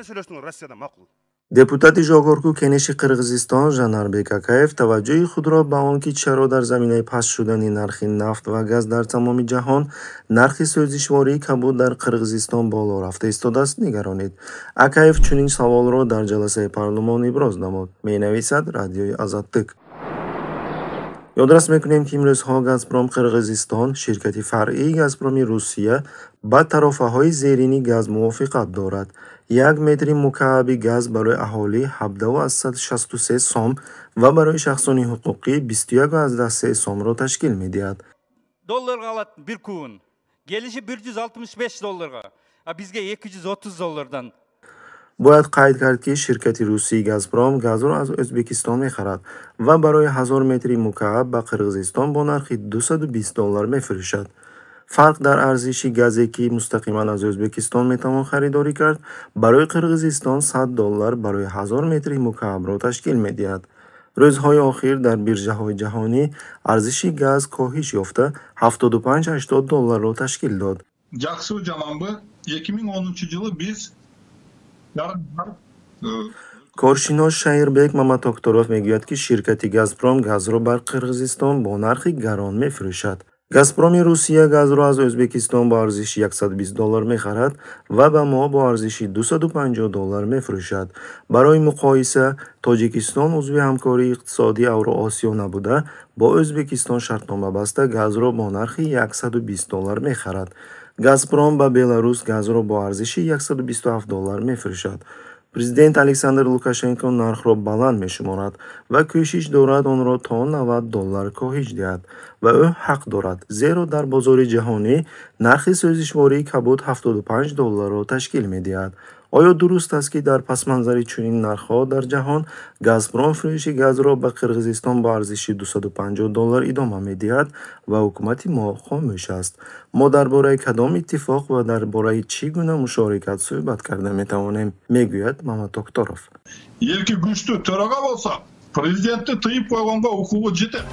Менен сүйлөштүңөр Россияда, макул. Депутати Жогорку Кенеши Қирғизистон Жанарбек Акаев таваҷҷӯҳи худро ба он ки чаро дар заминаи паст шудани нархи нафт ва газ дар тамоми ҷаҳон нархи сӯзишвории кабуд дар Қирғизистон боло рафта истодааст, нигаронид. Акаев чунин саволро дар ҷаласаи парлумон иброз намуд, менависад Радиои Азаттык. Ёдрас мекунем, ки имрӯзҳо Газпром Қирғизистон, ширкати фаръии Газпроми Русия, ба тарофаҳои зерини газ мувофиқат дорад. 1 метри мукааби газ барои аҳолӣ 17,63 сом ва барои шахсони ҳуқуқӣ 21,3 сомро ташкил медиҳад. Долларга алат бир кубун, келиши 165 долларга, а бизге 230 доллардан. Бояд қайд кард, ки ширкати русии Газпром газро аз Ӯзбекистон мехарад ва барои 1000 метри мукааб ба Қирғизистон бо нархи 220 доллар мефурӯшад. Фарқ дар арзиши газе, ки мустақиман аз Ӯзбекистон метавон харидорӣ кард, барои Қирғизистон 100 доллар барои 1000 метри мукаабро ташкил медиҳад. Рӯзҳои охир дар биржаҳои ҷаҳонӣ арзиши газ коҳиш ёфта, 75-80 долларро ташкил дод. Жакшыбы, жаманбы, 2010-жылы биз Коршинос Шаирбек Маматокторов мегӯяд, ки ширкати Газпром газро бар Қирғизистон бо нархи гарон мефурӯшад. Газпроми Русия газро аз Ӯзбекистон бо арзиши 120 доллар мехарад ва ба мо бо арзиши 250 доллар мефурӯшад. Барои муқоиса, Тоҷикистон узви Ҳамкории иқтисодии Авроосиё набуда, бо Ӯзбекистон шартнома баста, газро бо нархи 120 доллар мехарад. Газпром ба Беларус газро бо арзиши 127 доллар мефурӯшад. Президент Александр Лукашенко нархро баланд мешуморад ва кӯшиш дорад онро то 90 доллар коҳиш диҳад, ва ӯ ҳақ дорад, зеро дар бозори ҷаҳонӣ нархи сӯзишвории кабуд 75 долларро ташкил медиҳад. Оё дуруст аст, ки дар пасманзари чунин нархҳо дар ҷаҳон Газпром фурӯши газро ба Қирғизистон бо арзиши 250 доллар идома медиҳад ва ҳукумати мо хомӯш аст? Мо дар бораи кадом иттифоқ ва дар бораи чӣ гуна мушорикат суҳбат карда метавонем? Мегӯяд Маматокторов. Эрки күчтүү төрага болсо, президентти тыйып койгонго укугу жетет.